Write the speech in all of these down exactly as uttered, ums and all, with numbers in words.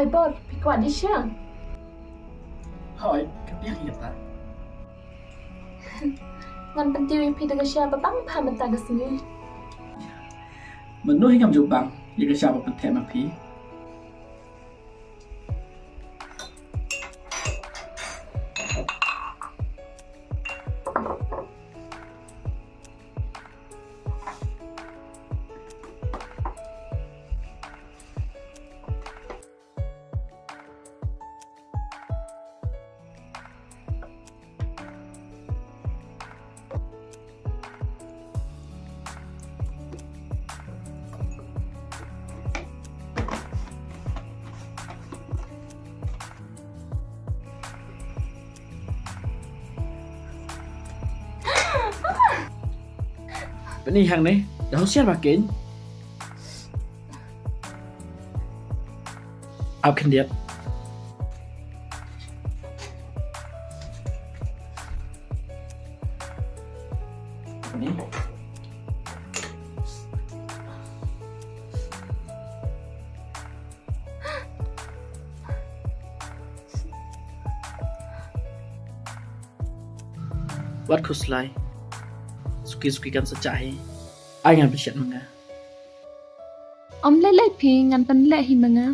Ai Bor, phi kwah dih sha? Hooid, ka biang ïa kata. Ngan pyntiew ïa phi da ka sha ba bang bha mynta ka sngi. Mano hi ngam ju bang ïa ka sha ba pynthep ma phi. Pyni hangne, da husiar ba kin. Ap khyndiat. Ni. Wat khuslai. Suki suki kan sa chahi. Ai ngan pynshit ma nga. Ym lei lei phi, ngan pynleh hi ma nga.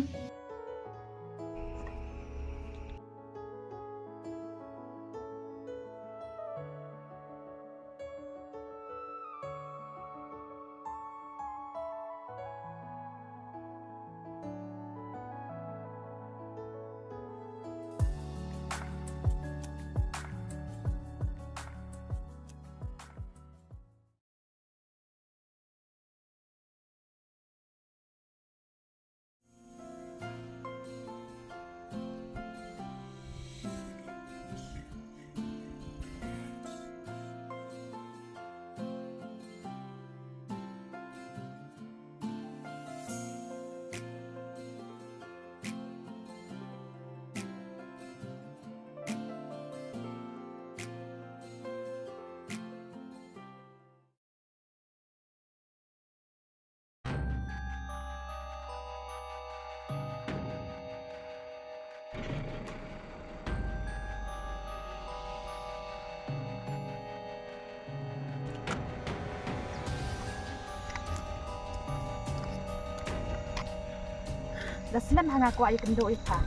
Da slem ha nga, kwah ïakynduh ïa pha.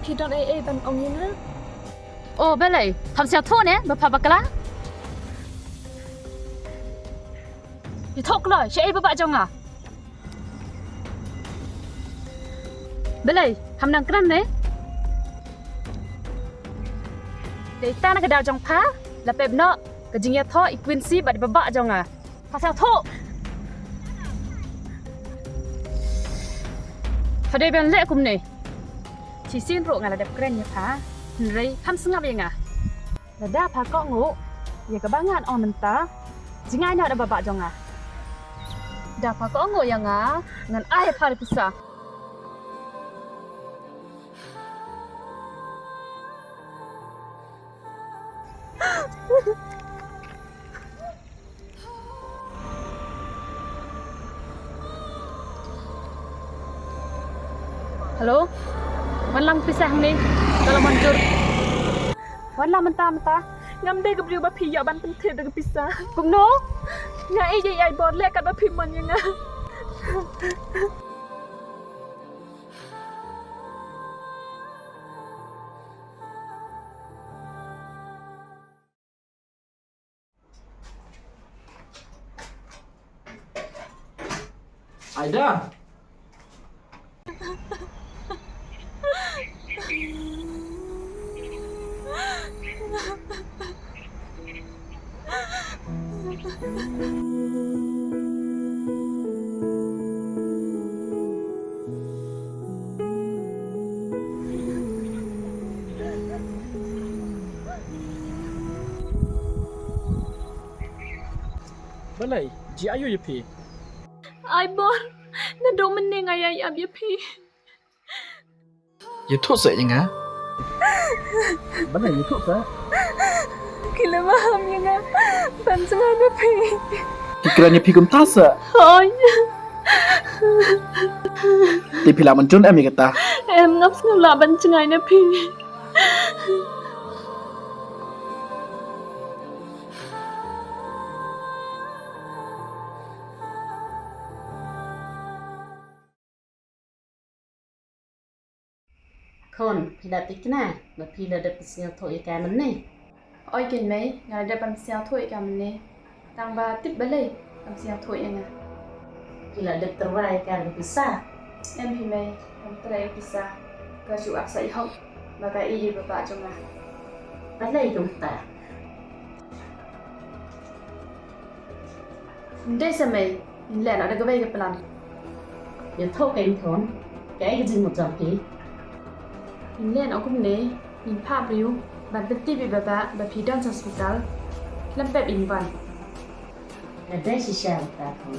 Phi don ei ei ban ong ïa nga? O balei, pham sngewthuh ne ba pha bakla? Ïathuh kloi shaei ba bah jong nga? Balei, pham nang kren ne? Dei tang na ka daw jong pha la pep noh ka jingïathoh i Quincy bad i ba bah jong nga. Pha sngewthuh? Pha dei ban leh kumne. Shisien ruh nga la dep kren ïa pha, hynrei pham sngap ïa nga. Lada pha kohnguh ïa kaba ngan ong mynta, jngai noh da ba bah jong nga. Da pha kohnguh ïa nga, ngan ai ha pha da pisa. Hello? Wan lang pisa hangne. Ka la manjur. Wan lang mynta mynta. Ngam dei ka briew ba phi ïa ban pynthied da ka pisa. Kumno? Nga ïeit ïa i Bor, leh kat ba phi mon ïa nga. Aida. Balei, jia aiu ïa phi? Ai Bor, naduh mynne nga ïai ap ïa phi. Ïathuh seh ïa nga. Balei ïathuh seh? Ki la maham ïa nga ban jngai na phi. Ki kren ïa phi kumta seh? Hooid. Te phi lah ban jur em ïa kata? Em, ngam sngewlah ban jngai na phi. Khun, phi la thikna ba phi la dep pynsngewthuh ïa ka mynne? Oi keiñ mei, nga la dep ban pynsngewthuh ïa ka mynne. Tang ba tip balei kam sngewthuh ïa nga. Phi la dep tyrwa ïa ka da ka pisa? Em hi mei, kam tyrwa ïa ka pisa. Ka shu ap sa i hok ba ka ïeit ïa i baba jong nga. Balei kumta? Ym dei sa mei, ngin leh noh da kawei ka plan. Ïathuh kein khun, kaei ka jingmut jong phi? Ngin leh noh kumne, ngin phah briew ban pyntip ïa i baba ba phi don sha hospital. Lem pep in wan. Ka dei shisha kata khun.